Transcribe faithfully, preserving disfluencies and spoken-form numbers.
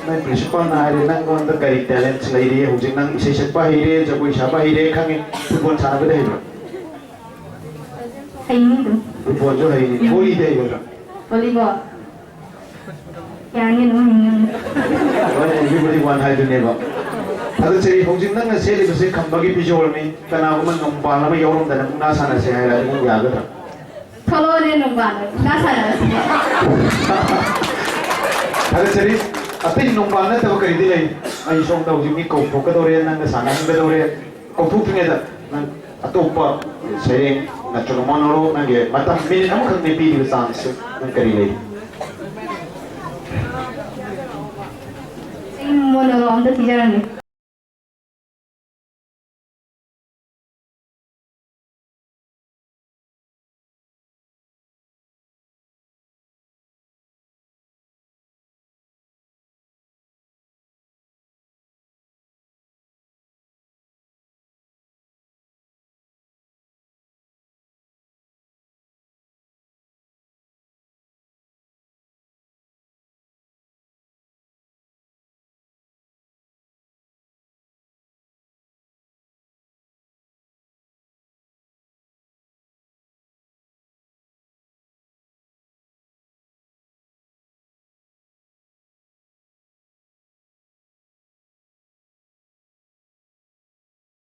ꯅꯣꯏ ꯄ꯭ꯔꯤꯟꯁꯤꯄꯥꯜꯅ ꯍꯥꯏꯔꯦ, ꯅꯪꯉꯣꯟꯗ ꯀꯔꯤ ꯇꯦꯂꯦꯟꯁ ꯂꯩꯔꯤ? ꯍꯧꯖꯤꯛ ꯅꯪ ꯏꯁꯩ ꯁꯛꯄ ꯍꯩꯔꯦ, ꯖꯒꯣꯏ ꯁꯥꯕ ꯍꯩꯔꯦ, ꯈꯪꯉꯦ꯫ ꯐꯨꯠꯕꯣꯜ ꯁꯥꯟꯅꯕꯗꯤ ꯍꯩꯕ꯭ꯔꯥ? ꯍꯩꯅꯤ ꯑꯗꯨꯝ꯫ ꯐꯨꯠꯕꯣꯜꯁꯨ ꯍꯩꯅꯤ꯫ ꯌꯥꯝ ꯚꯣꯂꯤꯗꯤ ꯍꯩꯒꯗ꯭ꯔꯥ? ꯚꯣꯂꯤꯕꯣꯜ? ꯌꯥꯅꯤ ꯑꯗꯨꯝ ꯍꯩꯅꯤ꯫ ꯂꯣꯏꯅ ꯏꯟꯕꯤꯕꯗꯤ ꯋꯥꯟ ꯍꯥꯏꯗꯨꯅꯦꯕ꯫ ꯊꯥꯒꯠꯆꯔꯤ꯫ ꯍꯧꯖꯤꯛ ꯅꯪꯅ ꯁꯦꯠꯂꯤꯕꯁꯦ ꯈꯝꯕꯒꯤ ꯐꯤꯖꯣꯜꯅꯤ꯫ ꯀꯅꯥꯒꯨꯝꯕ ꯅꯣꯡꯕꯥꯟ ꯑꯃ ꯌꯥꯎꯔꯝꯗꯅ ꯃꯨꯛꯅꯥ ꯁꯥꯟꯅꯁꯦ ꯍꯥꯏꯔꯗꯤ ꯑꯃꯨꯛ ꯌꯥꯒꯗ꯭ꯔꯥ? ꯊꯣꯛꯂꯛꯑꯣꯅꯦ ꯅꯣꯡꯕꯥꯟꯗ ꯃꯨꯛꯅꯥ ꯁꯥꯟꯅꯔꯁꯤꯅꯦ꯫ ꯊꯥꯒꯠꯆꯔꯤ꯫ ꯑꯇꯩ ꯅꯣꯡꯕꯥꯟ ꯅꯠꯇꯕ ꯀꯔꯤꯗꯤ ꯂꯩ? ꯑꯩ ꯁꯣꯝꯗ ꯍꯧꯖꯤꯛ ꯃꯤ ꯀꯧꯊꯣꯛꯀꯗꯧꯔꯦ, ꯅꯪꯅ ꯁꯥꯟꯅꯍꯟꯒꯗꯧꯔꯦ꯫ ꯀꯧꯊꯣꯛꯇ꯭ꯔꯤꯉꯩꯗ ꯅꯪ ꯑꯇꯣꯞꯄ ꯁꯩꯔꯦꯡ ꯅꯠꯇ꯭ꯔꯒ ꯃꯣꯅꯣꯂꯣꯒ ꯅꯪꯒꯤ ꯃꯇꯝ ꯃꯤꯅꯤꯠ ꯑꯃꯈꯛꯅꯦ ꯄꯤꯔꯤꯕ ꯆꯥꯟꯁꯁꯦ, ꯅꯪ ꯀꯔꯤ ꯂꯩ? ꯑꯩ ꯃꯣꯅꯣꯂꯣꯒ ꯑꯝꯇ ꯊꯤꯖꯔꯝꯒꯦ꯫